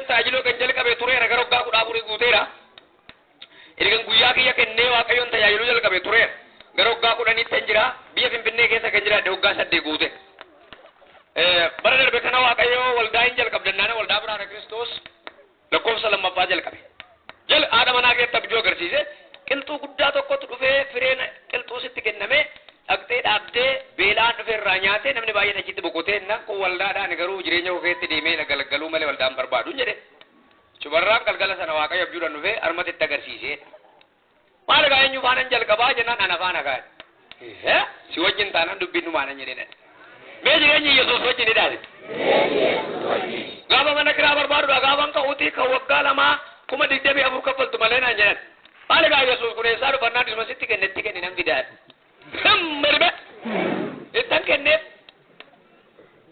Waaqayyoon tajaajiluu kan jalqabe tureera gara waggaa 14 guuteera. Ergan guyyaa kiyya kennee Waaqayyoon tajaajiluu jalqabe tureera. Gara waggaa 10tti kan jira biyya Finfinnee keessa kan jiraadhe waggaa 8 guute. Bara darbe kana Waaqayyoo waldaa hin jalqabdannaan waldaa Biraana Kiristoos lakkoofsa lammaffaa jalqabe. Jal haadha manaa keetti abjuu agarsiise qilxuu guddaa tokkotu dhufee fireen qilxuu sitti kenname dhaqxee dhaabdee beelaan dhufee irraa nyaatee namni baay'een achitti boqotee na kun waldaadhaan garuu jireenya koo keessatti deemee galgaluu malee waldaan barbaadu jedhe. Chubarraan galgala sana Waaqayyo abjuudhaan dhufee harmatti itti agarsiise. Maal egaa eenyu faanan jalqabaa jennaan ana faana kaa'e. Si wajjin taanaan dubbiin dhumaanan jedheen. Mee jireenyi Yesuus wajjin hidhaate. Gaafa mana kiraa barbaadudha gaafan ka'uutii kan waggaa 2 24,000 kaffaltu malee naan jedhan. Maal egaa Yesuus kun eessaa dhufannaan isuma sitti kennetti kenne nan fidaadha. Mirbe ittan kenneef.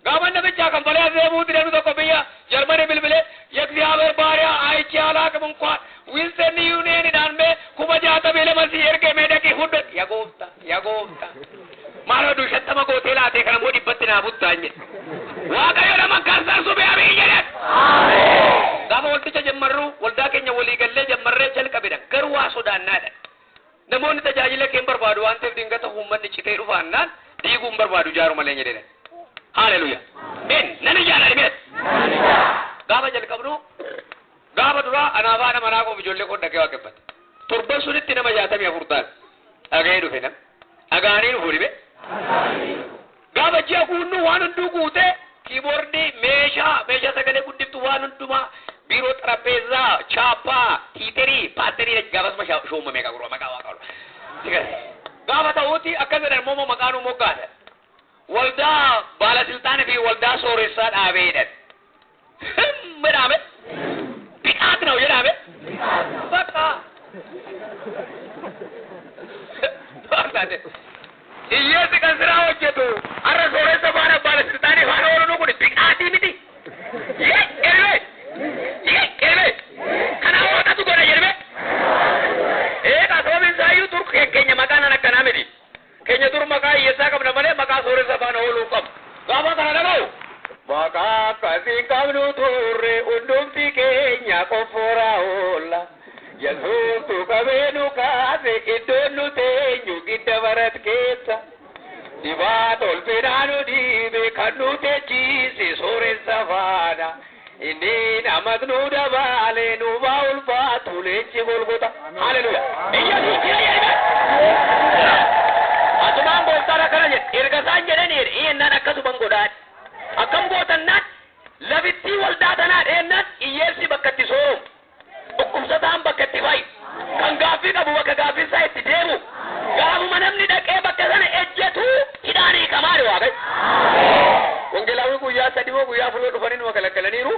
Gaafa namichaa kan balee aseemuuti namni tokko biyya Jarmanii bilbilee የእግዚአብሔር ባሪያ አይቼ አላቅም እንኳን ዊልሰን ዩኒየን ዳንሜ 62,000 si erge meedaqii hunda yagoofta yagoofta maal oduu 50 gootee laatee kana immoo 100tti naa buttaan jedhe. Waaqayyo nama kansarsu beekamii jedhe. Gaafa walticha jammarru waldaa keenya walii gallee jammarree jalqabedha garuu waa sodaannaadha. Namoonni tajaajila kee hin barbaadu waan ta'eef dingata uummanni citee dhufaannaan diiguu hin barbaadu jaaru malee jedhe. Haleluuyaa. Meen nan ijaara mee. Gaafa jalqabnu gaafa duraa anaaf haadha manaa koof ijoollee koo dhagee waaqeffate. Torban sunitti nama 64 ta'an dhaga'ee dhufe nam dhaga'anii dhufu dhibe. Gaafa ji'a guunnu waan hunduu guutee kiiboordii meeshaa meeshaa sagalee guddiftu waan hundumaa biiroo xarapheezaa chaappaa tiiterii paasterii gaafasuma shoomame maqaa gurra maqaa waaqa gaafa ta'uuti akkas jedhan immoo maqaa nu moggaasa. Waldaa baalasiltaanii fi waldaa sooressaa dhaabee jedhan. Jedhame biqaat ነው jedhame በቃ hiyyeessi kan siraa hojjetu har'a sooressa faana baalasiltaanii faana ooluu kun biqaatii miti. Jedhame jedhame kana waaqatu godha jedhame. Eegaa sababiin isaayyuu dur keenya maqaan akkanaa miti. Keenya dur maqaa hiyyeessaa qabna malee maqaa sooressa faana ooluu qabu. Gaafa kana dhaga'u. Maqaa akkasii qabnu turre hundumti keenya qofora oolla. Yesuustu qabee nu kaase iddoon nu teenyu gidda barat keessa. Dibaa tolfedhaa nu dhiibe kan nu techiise sooressa faana. Inni namas nu dabaale nu baa ulfaatu leenci Golgota. Haleluuyaa. Yesuus jira jedhame. Asumaan gooftaan akkana jedhe erga isaan jedhanii jedhe ennaan akkasuman godhaan. Akkam gootannaan lafittii waldaa tanaa dheennaan hiyyeessi bakka itti sooromu dhukkubsataan bakka itti fayyu kan gaaffii qabu bakka gaaffii isaa itti deemu gaafuma namni dhaqee bakka sana ejjetu hidhaan hiikamaadha Waaqayyo. Wangeelaawwi guyyaa 3 moo guyyaa 4 dhufanii nu galgalaniiru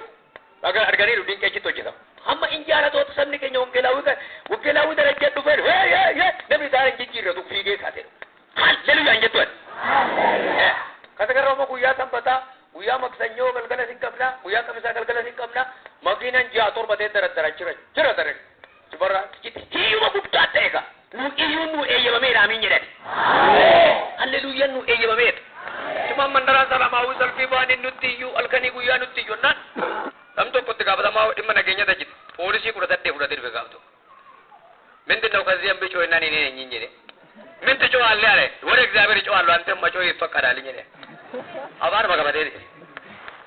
arganiiru dinqee achitti hojjetama. Hamma injaalatoota sabni keenya wangeelaawwi darajjee dhufeen hee hee hee namni isaan hin jijjiirratu fiigee kaatee halleluuyaa hin jettu. Kasa guyyaa sanbataa guyyaa maksanyoo galgala sin qabna guyyaa kamisaa galgala sin qabna makiinan ji'a 7 ta'e daraddara jira jira dare barra hiyyuma guddaa ta'e ka nu iyyuu nu eeyyamameera amiin jedhan. Halleluuyyaan nu eeyyamameera. Cuma mandaraa salaamaawwi salfii baanii nutti iyyuu halkanii guyyaa nutti iyyuu naan nam tokkotti gaafatamaa dhimma nageenya tajjitu poolisii 18 fudhatee dhufe gaaf tokko. ምንድን ነው ከዚህ እምቢ ጮህና እኔ ነኝ እንጂ ምን ትጮኻለህ አለ። ወደ እግዚአብሔር እጮኻለሁ አንተም መጮህ ይፈቀዳልኝ እኔ afaan makabatee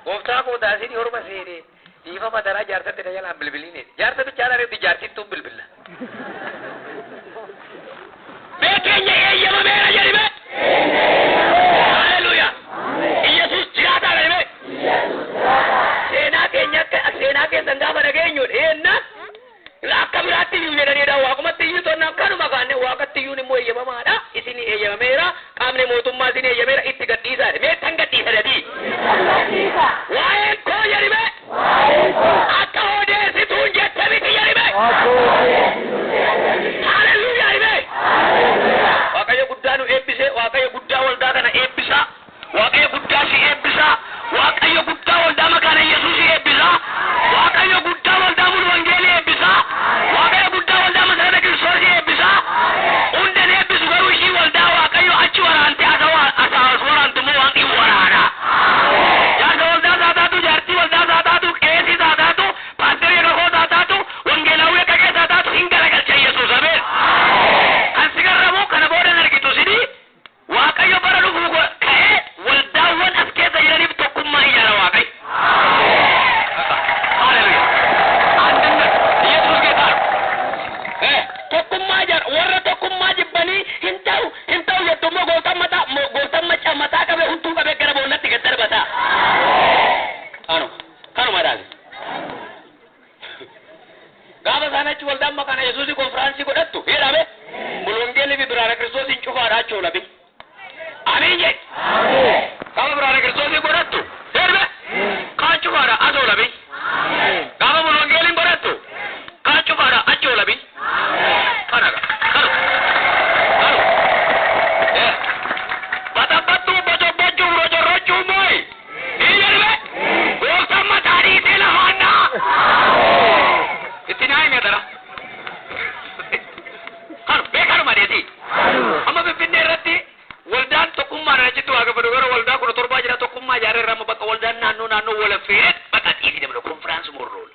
gooftaa koo taasiin horma seenee dhiifama taraa jaarsatti na jalaan bilbiliin jaarsa bichaan areetti jaartittuun bilbilla. Mee keenya eeyyamameera jedhi mee. Haleluuyaa. Iyyasuus jiraataadha jedhi mee. Seenaa keenya akka seenaa keessan gaafa dhageenyudha eenna akka biraatti iyyuu jedhaniidha waaqumatti iyyuu tonnaan kanuma kaanne waaqatti iyyuun immoo eeyyamamaadha isin eeyyamameera qaamni mootummaa isin eeyyameera itti gadhiisaadha mee tan gadhiisa dadii. Waa'een koo jedhi mee. Akka odeessituun jette miti jedhi mee. Waldaan achi waldaan maqaan Yesuusii konfiraansii godhattu jedhame mulwangeelii fi biraana Kiristoosiin cufaadha achi oola bi. Amiin jedhe. Gaafa biraana Kiristoosii godhattu jedhame kaan cufaadha as oola bi. Gaafa mulwangeeliin godhattu kaan cufaadha achi oola bi. Kana kanu kanu. Batabbattuu bocobbachuu rocorrochuu mooyi. Hin jedhame gooftaan mataa dhiisee lafaannaa. Itti naa hime dara. Kanu beekanuma deeti. Amma Finfinnee irratti waldaan tokkummaadhaan achitti waaqeffatu gara waldaa 17 jira tokkummaa ijaaree irraa amma bakka waldaan naannoo naannoo wal affeeree bakka dhiisii dabala konfiraansii morrool.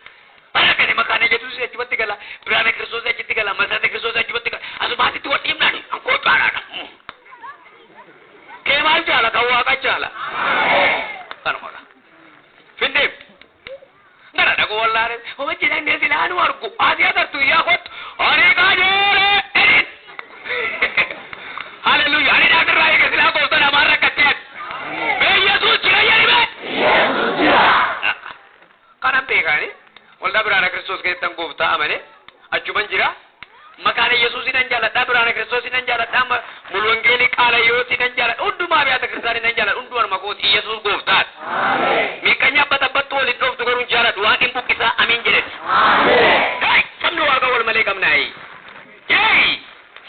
Bara kana maqaan Yesuus achumatti gala, biraana Kiristoos achitti gala, masarata Kiristoos achumatti gala. Asumaatitti wal dhiibnaan ankoo caalaadha. Kee maal jaala kan waaqa jaala. Kanuma dha. Findeef. Gara dhaquu wallaale homa jedhanii silaanu argu asii agartu iyyaa kottu ani qajeele edin. Haleluuyaa ani dhaabirraa eege silaa gooftaa namaan rakkatteen. Mee Yesuus jira jedhi mee. Kanan beekaani waldaa biraana Kiristoos keessatti gooftaa amane achuman jira. Maqaan Yesuusin nan jaaladha biraana Kiristoosin nan jaaladha mulwangeelii qaala Yesuusin nan jaaladha hundumaa biyya kiristaanii nan jaaladha hundumaan makooti Yesuus gooftaadha. Miiqanya batabbattu waliin dhooftu garuu hin jaaladhu waan hin buqqisaa amiin jedhetti. Hey, sabni waaqa wal malee qabnaayi. Hey,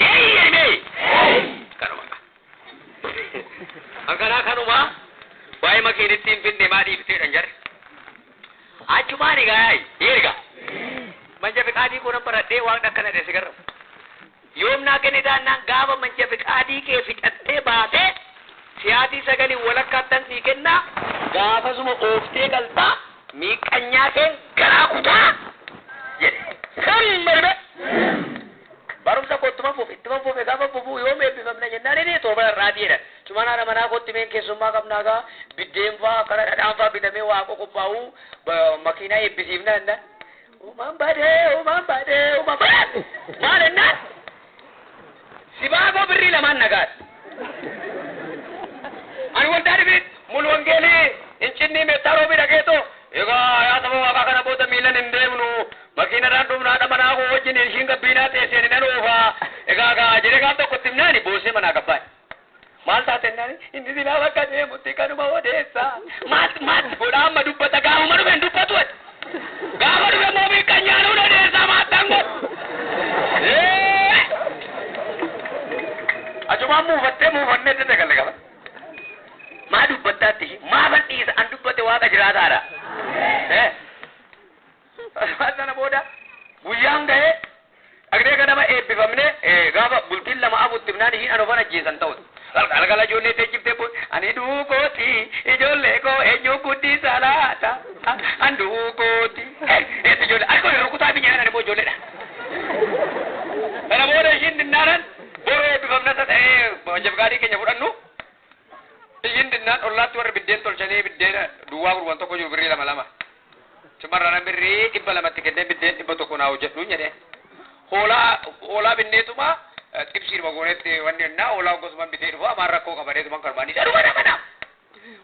hey jedhame. Kanuma. Akkanaa kanuma waa'ee makiinitti hin finne maa dhiifteedhan jarri. Achumaan egaa eega. Manja fiqaadii koo nan baradhee waaqni akkana jedhe si garramu. Yoom naa kenne taannaan gaafa manja fiqaadii kee fixattee baatee siyaatii sagalii walakkaattan sii kennaa gaafasuma ooftee galtaa miiqanyaa kee garaa kutaa jedhe. Kan barumsa koo ittuma fufe ittuma fufe gaafa fufuu yoom eebbifamna jennaan inni torba irraatii jedhan. Cumaan haadha manaa kootti meen keessummaa qabnaa gaa biddeen faa kana dhadhaan faa bitamee waaqa qophaa'uu makiinaa eebbisiifna jennaan. Uumaan badee uumaan badee uumaan badee maal jennaan sibaagoo birrii lamaan nagaadha. Ani waldaa dhibee mul wangeelii hincinni meettaa roobii dhageetoo egaa yaa saba waaqaa kana booda miilan hin deemnu makiinadhaan dhumna haadha manaa koo wajjin ishiin gabbiinaa teesseen nan oofaa egaa gaa jedhee gaaf tokko itti himnaani boosee manaa gabbaani. Maal taate jennaani inni silaa bakka deemutti kanuma odeessa maal maal godhaa amma dubbata gaafuma dhufe hin dubbatu ati. Gaafa dhufe immoo miiqanyaanuu odeessa maattan godhu. Achumaan muufattee muufannee itti galle qaba. Maa dubbattaatti maa bal'iisa an dubbate waaqa jiraataadha. Sana booda guyyaan ga'ee dhaqnee ganama eebbifamne gaafa bultiin lama afutti himnaan ishiin an ofan ajjeesan ta'utu. Galgala ijoollee teechiftee booda ani duukooti ijoollee koo eenyu guddisaa laata an duukooti. Eessa ijoollee ani kun rukutaa biyya kana immoo ijoolleedha. Sana booda ishiin dinnaanan boroo eebbifamna ta'ee jabgaadii keenya fudhannu. Ishiin dinnaan ollaatti warri biddeen tolchanii biddeen duwwaa gurguran tokko jiru birrii lama lama. Chumarraan birrii 200 kennee biddeen 100 naa hojjedhu jedhee. Hoolaa hoolaa binneetuma xibsiidhuma goonetti wanni ennaa hoolaa gosuma bitee dhufa amaan rakkoo qabaneetuma karmaanii dhuma nama nama.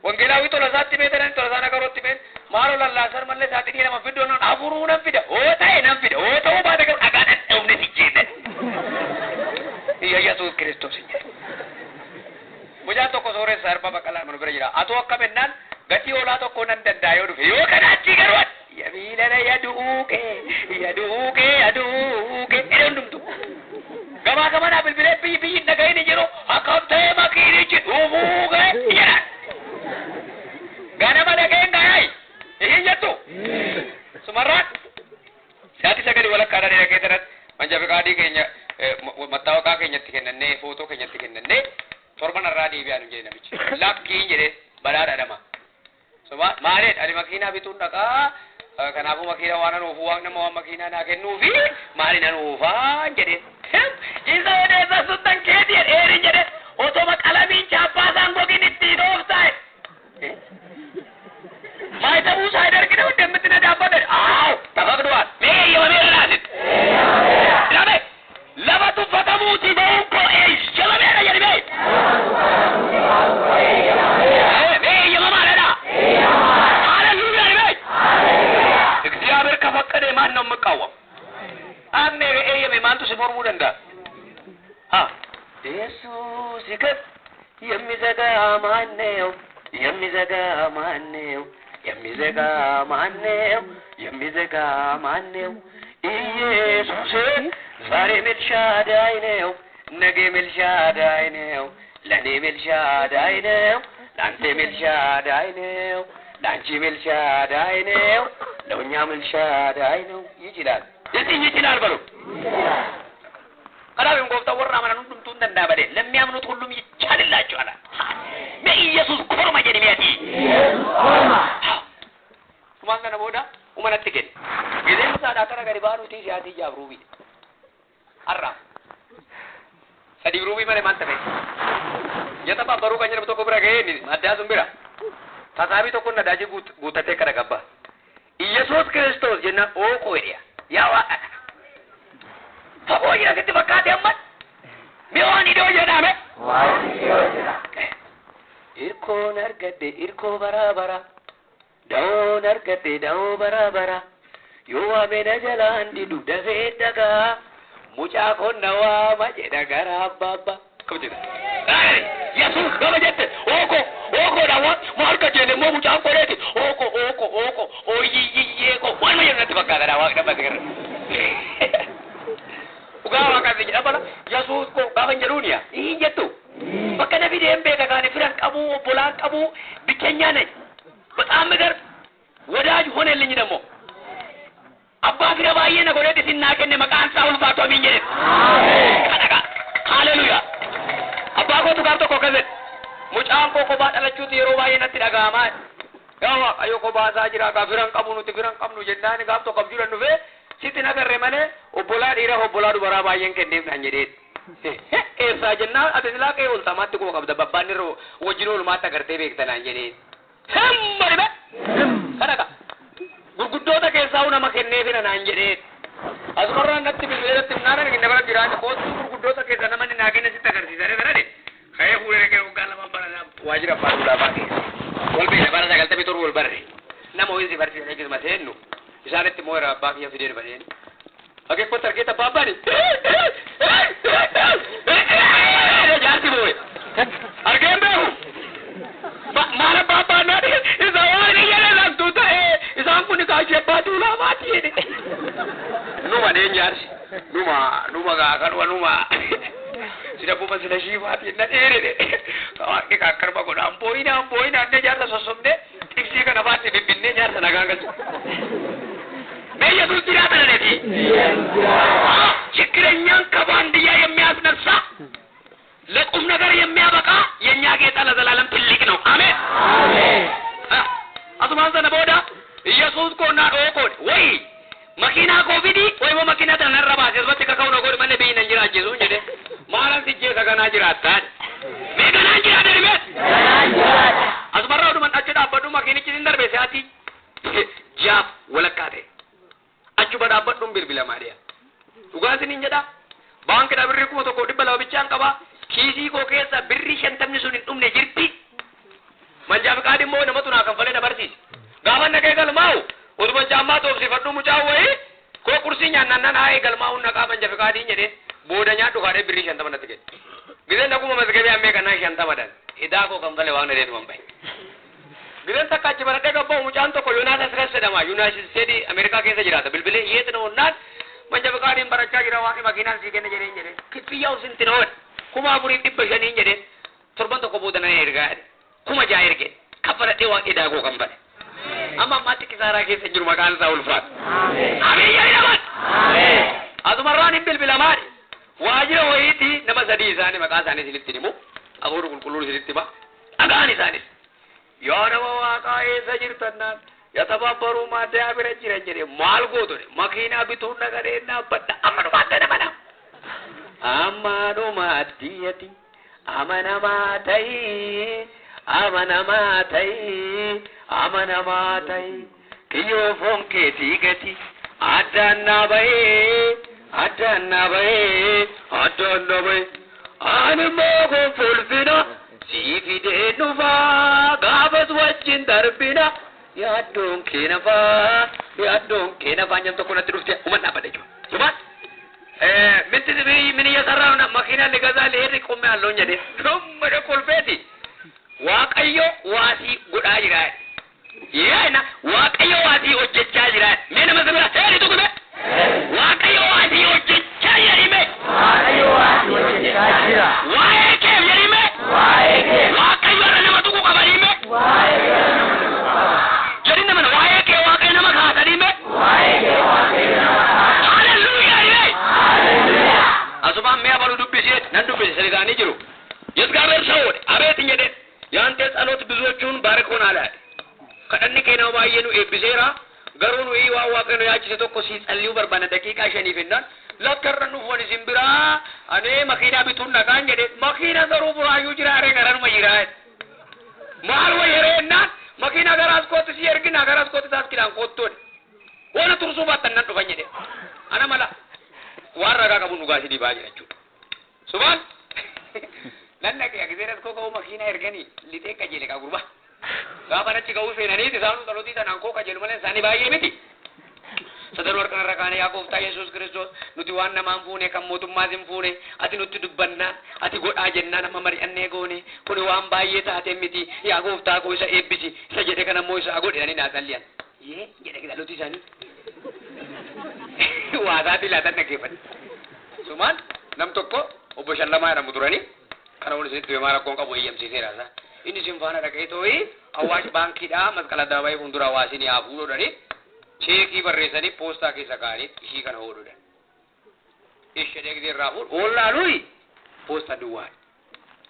Wangeelaawwi tola isaatti meetanan tola isaa nagarootti meen maaloo lallaasan mallee saaxinii nama fidoo nan afuruu nan fida hoo ta'e nan fida hoo ta'uu baate garuu dhagaadhaan dhoofne si jenne. Iyya Yesuus Kiristoos hin jedhe. Mucaan tokko sooressa arba baqalaa mana bira jira. Atoo akkam ennaan gatii hoolaa tokko nan danda'a yoo dhufe yoo kana achii garuu ati ya miilana ya duuke ya duuke ya duuke jedhe hundumtu. Gamaa gamanaa bilbilee biyyi biyyi dhaga'in jiru akkam ta'e makiinichi dhufuu ga'e jedhan. Ganama dhaga'een ga'ee isin jettu. Sumarraan sa'aatii sagalii walakkaadhaan dhagee sanatti manja fiqaadii keenya mattaawaqaa keenyatti kennannee footoo keenyatti kennannee torban irraa deebi'aa nu jedhe namichi. Lakkiin jedhee badhaadha dhama. Suma maaliidha ani makiinaa bituun dhaqaa kanaafuu makiinaa waan an oofuu waan nama waan makiinaa naa kennuufi maali nan oofaa jedhee. Isa odeessa suttan keeti jedhee jedhe otoma qalamiin chaappaa isaan gogin ittiin ooftaa. ማይተቡ ሳይደርግ ነው እንደምትነዳበት። አዎ ተፈቅዷል። ሜ የመሜ ራሲት ለሜ ለበቱ ፈተሙቲ በውንኮ ኤጀመሜ የድሜ ሜ የመማለዳ ሃሌሉያ ድሜ እግዚአብሔር ከፈቀደ ማን ነው የምቃወም? Aanne eeyyame maaltu si mormuu danda'a? Ha Yesuus ሲከፍ የሚዘጋ ማነው? የሚዘጋ ማነው? የሚዘጋ ማነው? የሚዘጋ ማነው? ኢየሱስ ዛሬም ኤልሻዳይ ነው፣ ነገም ኤልሻዳይ ነው፣ ለእኔም ኤልሻዳይ ነው፣ ለአንተም ኤልሻዳይ ነው፣ ለአንቺም ኤልሻዳይ ነው፣ ለእኛም ኤልሻዳይ ነው። ይችላል። እስቲ ይችላል በሉ። Kanaaf gooftaa warra amanan hundumtuu hin danda'a malee ለሚያምኑት ሁሉም ይቻልላቸዋል። ኢየሱስ korma jedhi mi'ati. Kumaan kana booda umanatti kenne. Gizeen isaadhaa kana gadi baanuutii siyaatii jaaf ruubii. Har'a sadiif ruubii malee maal ta'e? Yatabaabbaruu kan jedhamu tokko bira ga'ee inni addaa sun bira. Tasaabii tokko nadaajii guuttatee kana qabba. Iyesuus Kiristoos jennaan ooqoo jedhee yaa waaqa kana. Fagoo jira sitti fakkaate amma mi'oon idoo jedhame. Irkoon argadhe irkoo baraa bara da'oon argadhe da'oo baraa bara yoo waame na jalaan didu dafee dhagaa mucaa konna waama jedha gara abbaa abbaa. Kam jedha? Yesuus gama jette ooko ookoodha waan maal qajeele immoo mucaan koreeti ooko ooko ooko ooyiyyiyyee ko waan jedhu natti fakkaata waaqa dhabbate gara. Dhugaa waaqaaf jedha bala Yesuus koo gaafa hin jedhuuni yaa hin jettu. Bakka nabi deem beeka kaane firan qabu obbolaan qabu ብቸኛ ነኝ። በጣም ምገርም ወዳጅ ሆነልኝ ደግሞ abbaa fira baay'ee na godhee isin naa kenne maqaan isaa ulfaatu amiin jedhe. Kadhaqa haleluuyaa. Abbaa kootu gaaf tokko akkas jedhe mucaan koo kophaa dhalachuutu yeroo baay'ee natti dhaga'amaa. Yaa Waaqayyo kophaa isaa jira gaa firan qabu nuti firan qabnu jennaan gaaf tokko abjuudhaan dhufee sitti nagarre malee obbolaa dhiiraa obbolaa dubaraa baay'een kenneef naan jedhee. Eessaa jennaan ati silaa qe'ee ooltamaatti quba qabda babbaan irra wajjin oolmaatti agartee beekta naan jedhee. Hemma dhibe. Kadhaqa. Gurguddoota keessaa nama kenneefina naan jedhee. Asumarraan natti bilbilee natti himnaan ani nama jiraata koottuu gurguddoota keessaa nama naa kenne sitti agarsiisanii sana ka'ee fuudhee dhaqee waggaa lamaan bara waajjira abbaa duulaa fa'aa keessa. Wal beekna bara 97 wal barre. Nama ho'i si barsiisanii akkasuma seennu isaanitti immoo era abbaa kiyya fidee dhufanii. Akeekkotti argeeta abbaa abbaani. Jaarsi boo'e. Argeen beeku. Maal abbaa abbaan naa isa waan inni jedhe santuu ta'e isaan kun kaashee abbaa duulaa baati jedhe. Numa deen jaarsi. Numa numa gaa kanuma numa. Sida buba sida shiifaati na dheerede. Waaqni kakkarba godha ambooyina ambooyina annee jaarsa sossobnee xibsii kana baatti bibbinnee jaarsa nagaa galchu. Mee Yesuus jiraata dhaleeti. ችግረኛን ከባንድያ የሚያስነሳ ለቁም ነገር የሚያበቃ የእኛ ጌታ ለዘላለም ትልቅ ነው። አሜን። Asumaan sana booda Yesuus koo naa dhoo koodhe ወይ makiinaa koo fidi ወይ immoo makiinaa tana narra baase asumatti kaka'u na godhe malee biyyi nan jiraachisu jedhe maalan si jeessa ganaa jiraattaan mee ganaan jiraata dhibee asumarraa oduman achi dhaabbadhu makiinichi sin darbe sa'aatii jaaf walakkaa ta'e achuma dhaabbadhuun bilbila maaliya dhugaa isiniin jedha baankidha birrii 1200 bichaan qaba kiisii koo keessa birrii 50 sun hin dhumne jirti manjaa fiqaad immoo namatu naa kanfalee na barsiise gaafa naqee galmaa'u utuma caammaa toobsifadhu mucaa wayii koo qursii nyaannaan haa'ee galmaa'uun naqaa manja fiqaadiin jedhee booda nyaadhu kaadhee birrii 50 natti kenne giseen dhaquma masgabee ammee kanaa 50 dhan idaa koo kanfalee waan dhadeetu man bahe giseen takka achi baradhee gabba'u mucaan tokko Yoonaas Asres jedhama Yuunaayitid Isteetsi Ameerikaa keessa jiraata bilbilee yeet na onnaan manja fiqaadiin barachaa jira waaqni makiinaan sii kenne jedheen jedheen kiffiyyaa usinti na oole 4500 jedheen torban tokko booda nan ergaa jedhe 6000 erge kaffaladhee waaqni idaa koo kanfale. Amma ammaatti kisaaraa keessa jiru maqaan isaa ulfaatu. Amiin jedhi naman. Asumarraan hin bilbilamaadhi. Waajjira wayiitii nama sadii isaanii maqaa isaanii isinitti himu. Hafuurri qulqulluun isinitti hima. Dhagaan isaanis. Yaa nama waaqaa eessa jirtannaan yatababbaruu maaddaa bira jiran jedhee maal gootu makiinaa bituun nagadee dhaabbadha amma dhumaatti nama nama. Amma dhumaatti ati amanamaa ta'ii amanamaa ta'ii amanamaa ta'ii kiyyoo foon keetii gati addaan naa bahee addaan naa bahee addaan naa bahee ani immoo gonfolfina sii fidee dhufaa gaafas wajjin darbina yaaddoon kee nafaa yaaddoon kee nafaa nyam tokko natti dhufte human dhaabbadha jechuudha. Human makiina ligaza leerri qomme halloon jedhe. Dhumma kolfeeti. Waaqayyo waasii godhaa jira. Yeena Waaqayyo waasii hojjechaa jira. Mee nama sabira heeri tukume. Waaqayyo waasii hojjechaa jedhime. Waaqayyo waasii hojjechaa jira. Waa'ee keef jedhime. Waa'ee keef. Waaqayyo irra nama tuqu qaba dhime. Waa'ee kee nama tuqu qaba. Jedhi nama waa'ee kee Waaqayyo nama kaasa dhime. Waa'ee kee Waaqayyo nama kaasa. Hallelujah dhime. Hallelujah. Asumaan mi'a balu dubbisee nan dubbise sadi ta'anii jiru. የእግዚአብሔር ሰው አቤት እንጀደ ያንተ ጸሎት ብዙዎቹን ባርኮናል አለ። kadhanni kee nama baay'ee nu eebbiseera garuu nu waan Waaqayyo nu yaachise tokko sii tsalliyuu barbaanna daqiiqaa shaniif jennaan lakka irra nuuf wani isin biraa anee makiinaa bituun dhaqaan jedhe makiina garuu buraayyuu jira aree garanuma jira maal wayyaree jennaan makiina garaas kootti si ergina garaas kootti taas kidhaan koottoodhe waan tursuu baattan nan dhufan jedhe ana mala waan ragaa qabu dhugaa si dibaa jira jechuudha subhaan nan dhaqee agiseeras koo ka'uu makiinaa erganii lixee qajeele qaa gurbaa gaafa achi ga'uu seenaniiti isaanuu dhalooti tanaan koo qajeelu malee isaanii baay'ee miti. Sadan warqan irra kaane yaa gooftaa Yesuus Kiristoos nuti waan namaan fuune kan mootummaas hin fuune ati nutti dubbannaan ati godhaa jennaan amma mari'annee goone kuni waan baay'ee taate miti yaa gooftaa koo isa eebbisi isa jedhe kana immoo isa godhe jedhanii naa salliyan. Yee jedhe dhalooti isaanii. Waasaatii laatan dhaggeeffadhe. Sumaan nam tokko obbo Shallamaa jedhamu turanii kana wal isinitti himaa rakkoon qabu eeyyamsiiseera isaa. Inni isin faana dhaqee tooyi Awaash baankiidhaa masqala addabaabaayii fuuldura hawaasni haa fuudhanii cheekii barreessanii poostaa keessa kaa'anii ishii kana hodhuudhan. Ishee deegdee irraa fuudhu oolaaluyi poostaa duwwaadha.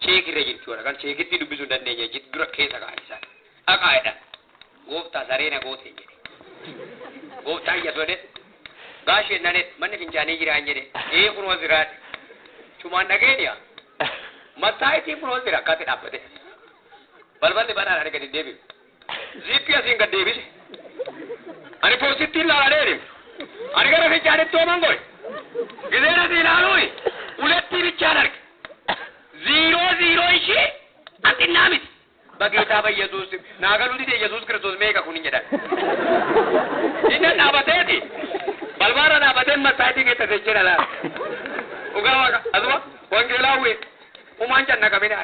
Cheekii irra jirti warra kan cheekitti dubbisuu hin dandeenye jetti dura keessa kaa'anii isaan. Dhaqaa'edha. Gooftaa saree na gootee jedhe. Gooftaa iyya sodhe. Gaashee nalee manni fincaanii jiraan jedhe. Ee kunoo jiraadhe. Cumaan dhageenya. Mattaayitiin kunoo jira akkatti dhaabbate. Balballi banaadhaan gadi deebi'u. Ziippii asiin gad deebise. Ani poosittiin ilaalaa deemu. Ani gara fincaanitti ooman goy. Gizeen asii ilaaluuyi ulettii bichaan arge. Ziiroo ziiroo ishii xinnaa miti. Bageetaa ba Yesuus naa galuu dide Yesuus Kiristoos meeqa kun hin jedhan. Inni dhaabateeti. Balbaarra dhaabatee massaayitii keessa sechee laala. Dhugaa waaqa asuma wangeelaawwi umaan canna qabina.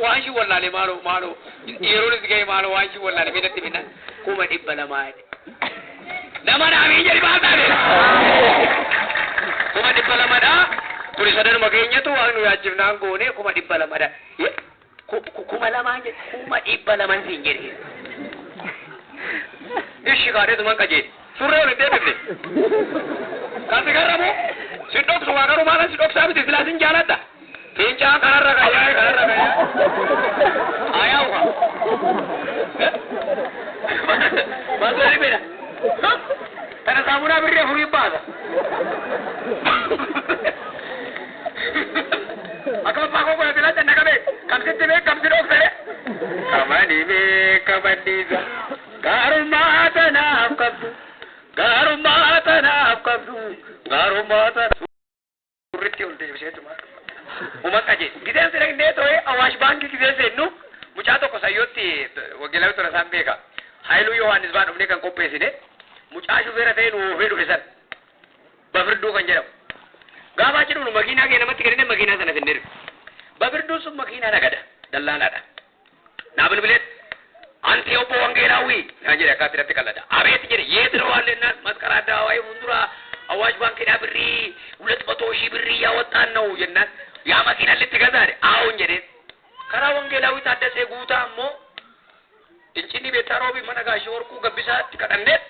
Waan shi wallaale maaloo maaloo yeroonis ga'e maaloo waan shi wallaale miidhatti minna 200,000 jedhe. Nama naamii jedhi maal taate? 200,000dha. Kuni sadanuma keenyatu waan nu yaachifnaan goone 200,000dha. 2,000 jedhe 200,000 siin jedhe. Ishi kaadheetuman qajeele. Surree ol hin deebifne. Kan si garramu si dhoksu waa garuu maalan si dhoksaa miti silaa sin jaaladha. Fincaan kanarra kayyaa kanarra kayyaa. Ayaa uka. Maal bira. Kana saamunaa birrii afurii baasa. Akka abbaa koo godhate laata naqame kamsitti bee kamsi dhoksee. Kamani bee kamanniisa gaarummaa tanaaf qabdu gaarummaa tanaaf qabdu gaarummaa tanaaf. Surritti ol deebiseetuma. Uma qajeele. Gizeen siree too'ee Awaash baankii gizeen seennu mucaa tokko sayyootti wangeelaa tola isaan beeka. Haayiluu Yohaannis baan dhufnee kan qopheessine mucaa shufeera ta'e nu oofee dhufe san Bafirduu kan jedhamu. Gaafa achi dhufnu makiinaa kee namatti kennine makiinaa sana finnee dhufe. Bafirduun sun makiinaa nagada dallaalaadha. Naa bilbileet anti obbo Wangeelaawwii naa jedhe akkaatti irratti qallada. Abeet jedhe yeet ነው አለና መስቀል አደባባይ fuuldura Awaash baankiidhaa birrii 200,000 birrii ያወጣን ነው jennaan yaa makiina ልትገዛ jedhe አዎን jedheen. Karaa Wangeelaawwii Taaddasee Guutaa ammoo Incinni beektaa roobii mana gaashee warquu gabbisaatti kadhanneet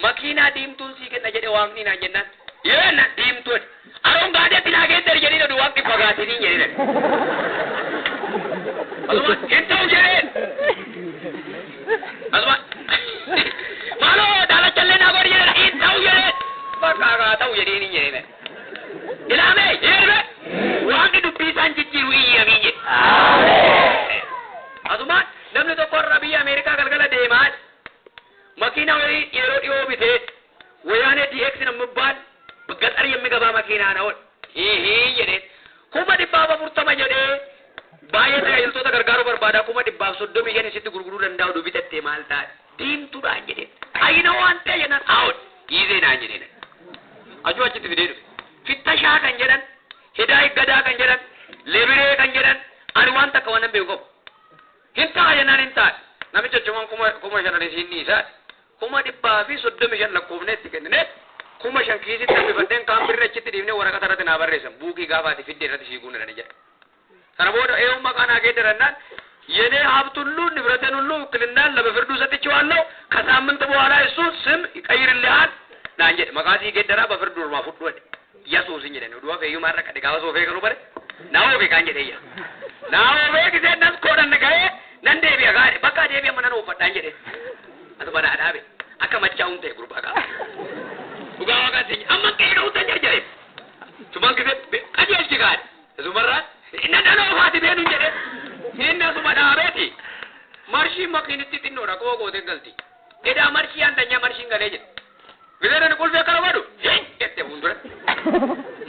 makiinaa diimtuun sii kenna jedhe waaqni naan jennaan. Yeenna diimtuun aroon gaadeetti naa geeddari jedhee oduu waaqni fagaatinii jedhee. Asuma hin ta'u jedheen. Asuma maaloo daalachallee naa godhi jedhee hin ta'u jedheen. Bakka haa ta'u jedheen hin jedhee. Ilaamee jedhee waaqni dubbii isaan jijjiiru iyyamii jedhe. Asuma namni tokko irra biyya Ameerikaa galgala deemaa makiina wayii yeroo dhiyoo bitee wayaanee DX namni ገጠር የሚገባ መኪና ነው። ይሄ jedhe 440,000 jedhee baay'ee tajaajiltoota gargaaruu barbaada 435,000 sitti gurguruu danda'u du bitattee maal taate diimtuudhaan jedhe ayina waan ta'e jennaan aawun dhiisee naan jedhee ajuu achitti fidee dhufe fittashaa kan jedhan Hidaa Gadaa kan jedhan, Lebiree kan jedhan, ani waan takka waan hin beeku qabu. Hin ta'a jennaan hin ta'a. Namicha cuman 5,000 isiin dhiisaa. 135,000 lakkoofnee itti kennine 5,000 kiisitti hambifadheen kaan birra achitti dhiifnee waraqata irratti naa barreessan buukii gaafaati fidde irratti sii guunnadhani jedha. Sana booda eeyyuu maqaa naa geeddarannaan የኔ ሀብት ሁሉ ንብረቴን ሁሉ ውክልናን ለበፍርዱ ሰጥቼዋለሁ። ከሳምንት በኋላ እሱ ስም ይቀይርልሃል naan jedhe maqaa sii geeddaraa በፍርዱ ormaa fudhu jedhe Yesuusin jedhani du'a feeyyuu maarra qade gaafa soofee garuu bare naa oofee kaan jedhe iyya naa oofee gisee nas koodhan ga'ee nan deebi'a gaadhe bakka deebi'a mana oofadhaan jedhe atuma naa dhaabe akka machaa'uun ta'e gurbaa qaba dhugaa waaqaa seenye amma qe'ee utan jarjare tuman gisee qajeelchi gaadhe isumarraa nan oofaati beenuun jedhe inni asuma dhaabeeti marshii makiinitti xinnoodha koo gootee galti edaa marshii andanyaa marshiin galee jedhe gisee qulfee akkana godhu jette fuuldura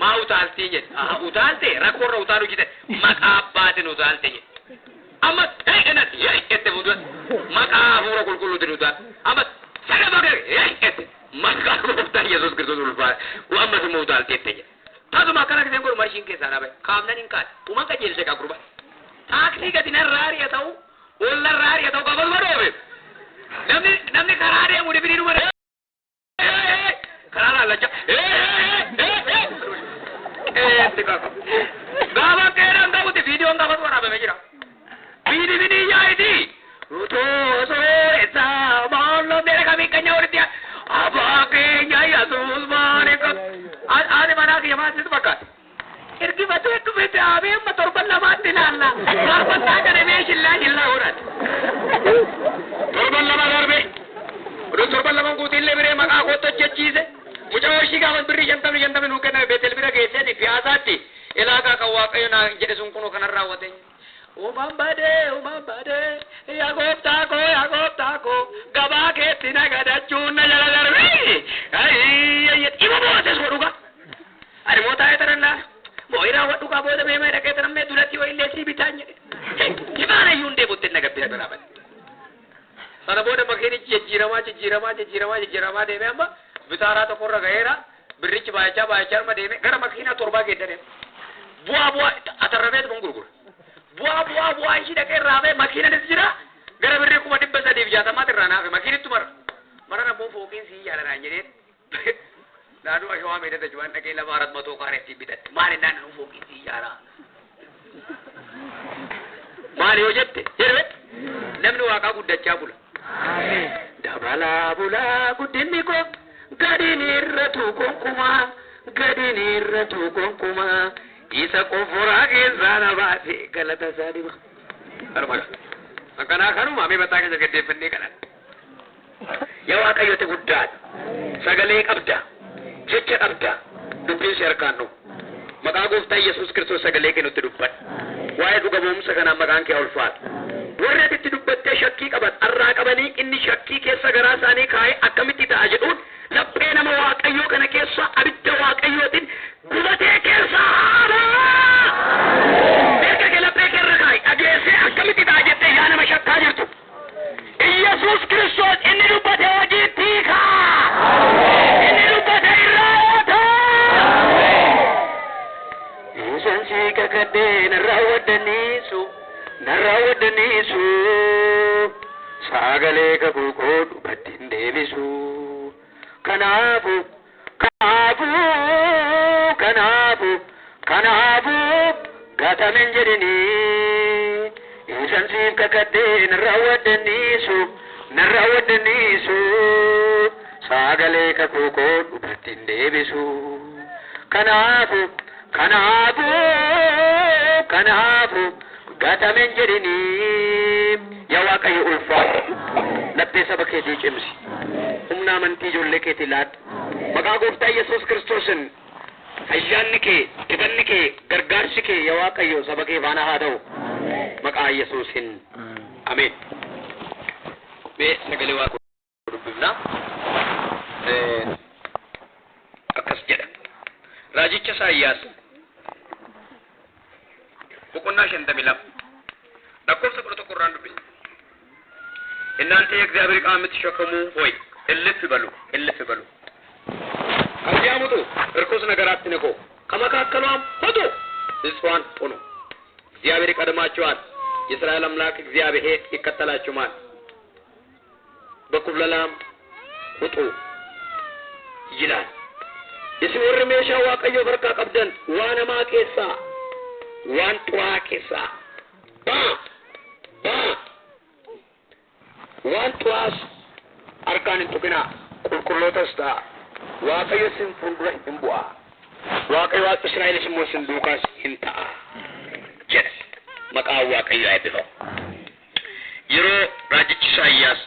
maa utaaltii jedhe aha utaalte rakkoorra utaalu jette maqaa abbaatiin utaalte jedhe amma enatti jette fuuldura maqaa hafuura qulqulluutiin utaal amma sagafa jette maqaa gooftaa Yesuus Kiristoos ulfaa ammas immoo utaalte jette jedhe tasuma akkana giseen godhu marshiin keessaa dhaabe kaafnan hin kaane uman qajeelche kaa gurba taaksii gadi narraa ari'a ta'u wallarraa ari'a ta'u gaafasuma dhoobe namni karaa deemu dhibini dhuma karaa laallacha gaafa qeeraan ta'utti viidiyoon gaafas waraabamee jira bini yaa'iti utoo sooressaa maalloo dheera kamii qanya walitti abbaa keenya Yesuus maaliif ani manaa kiyya maal sitti fakkaata ergifatee dhufe dhaabee amma torban lamaatti ilaalla faarfannaa kana mee shillaa shillaa godhate torban lama darbe oduu torban lama guutillee biree maqaa kootti hojjechiise mucaa ishii gaafa birrii 50 50 nuu kenname Beetel bira geesseen piyaasaatti ilaakaa kan Waaqayyo naa jedhe sun kunoo kanan raawwate. Uumaan badee yaa gooftaa koo yaa gooftaa koo gabaa keetti nagadachuun na jala darbee dhima bootes godhuga. Ani moo taa'ee taran mooyiraa wadhu kaa booda mee mee dhaqee taran mee duratti waa illee sii bitaan jedhe. Himaana iyyuu hundee bottee nagabbee biraa bade. Sana booda makiinichi jijjiiramaa jijjiiramaa jijjiiramaa jijjiiramaa deemee amma bitaaraa tokkorra ga'eera birrichi baay'achaa baay'achaa arma deemee gara makiinaa torbaa geeddaree bu'aa bu'aa atarrabeetu kun gurgura. Bu'aa bu'aa bu'aa ishii dhaqee irraa makiinanis jira gara birrii 360,000 irraa naafe makiinittu mara. Mara nabboo fooqiin sii jaalanaan jedheen naannoo ashawaa meedata jiran dhaqee lafa arat matoo kaareetti bitadhe maali naannoo fooqiin sii jaalaa. Maali yoo jette jedhame namni waaqaa guddachaa bula. Dabalaa bulaa guddinni koo gadiin irratu gonkumaa gadiin irratu gonkumaa isa qoforaa keessaa na baase galata isaa dhiba. Akkanaa kanuma mee mataa keessa gaddeeffannee kanan. Yaa Waaqayyooti guddaadha. Sagalee qabda. Jecha qabda. Dubbiin si harkaan dhufu. Maqaa gooftaa Yesuus Kiristoos sagalee kee nutti dubbadha. Waa'ee dhuga ba'umsa kanaa maqaan kee ulfaata. Warri ati itti dubbattee shakkii qaban arraa qabanii inni shakkii keessa garaa isaanii kaa'ee akkamitti ta'a jedhuun laphee nama Waaqayyoo kana keessa abidda Waaqayyootiin gubatee keessa haala. Mirga kee laphee keerra kaa'i dhageessee akkamitti ta'a jettee yaa nama shakkaa jirtu. Iyyasuus Kiristoos inni dubbate hojiitti hiikaa. Inni dubbate irraa Isaan si kakadhee narraa waddaniisu narraa waddaniisu sagalee kakuu koo dubbatti hin deebisu. Kanaafu kanaafu kanaafu kanaafu gatamen jedhini isaan siif kakadhee narraa waddaniisu narraa waddaniisu sagalee kakuu koo dubbatti hin deebisu. Kanaafu kanaafu kanaafu gatamen jedhini yaa Waaqayyo ulfaadhu laphee saba keetii cimsi humna amantii ijoollee keetii laadhu maqaa gooftaa Yesuus Kiristoosin ayyaanni kee dibanni kee gargaarsi kee yaa Waaqayyo saba kee faana haa ta'u maqaa Yesuusin ameen. Mee sagalee Waaqa dubbifna akkas jedha raajicha Isaayyaas boqonnaa 52 lakkoofsa 11 irraan dubbisa. እናንተ የእግዚአብሔር ዕቃ የምትሸከሙ ሆይ እልፍ በሉ እልፍ በሉ፣ ከዚያም ውጡ፣ እርኩስ ነገር አትንኩ፣ ከመካከሏም ውጡ፣ ንጹሐን ሁኑ። እግዚአብሔር ይቀድማችኋል፣ የእስራኤል አምላክ እግዚአብሔር ይከተላችኋል። በኩብለላም ውጡ ይላል። Isin warri meeshaa Waaqayyoo harkaa qabdan waan hamaa keessaa, waan xuraa'aa keessaa baa baa, waan xuraa'aas harkaan hin tuqinaa, qulqullootas ta'a. Waaqayyo isin fuuldura hin bu'a. Waaqayyo Waaqa Israa'elis immoo isin duukaas hin ta'a jedha. Maqaan Waaqayyoo eebbifamu. Yeroo raajichi Isaayyaas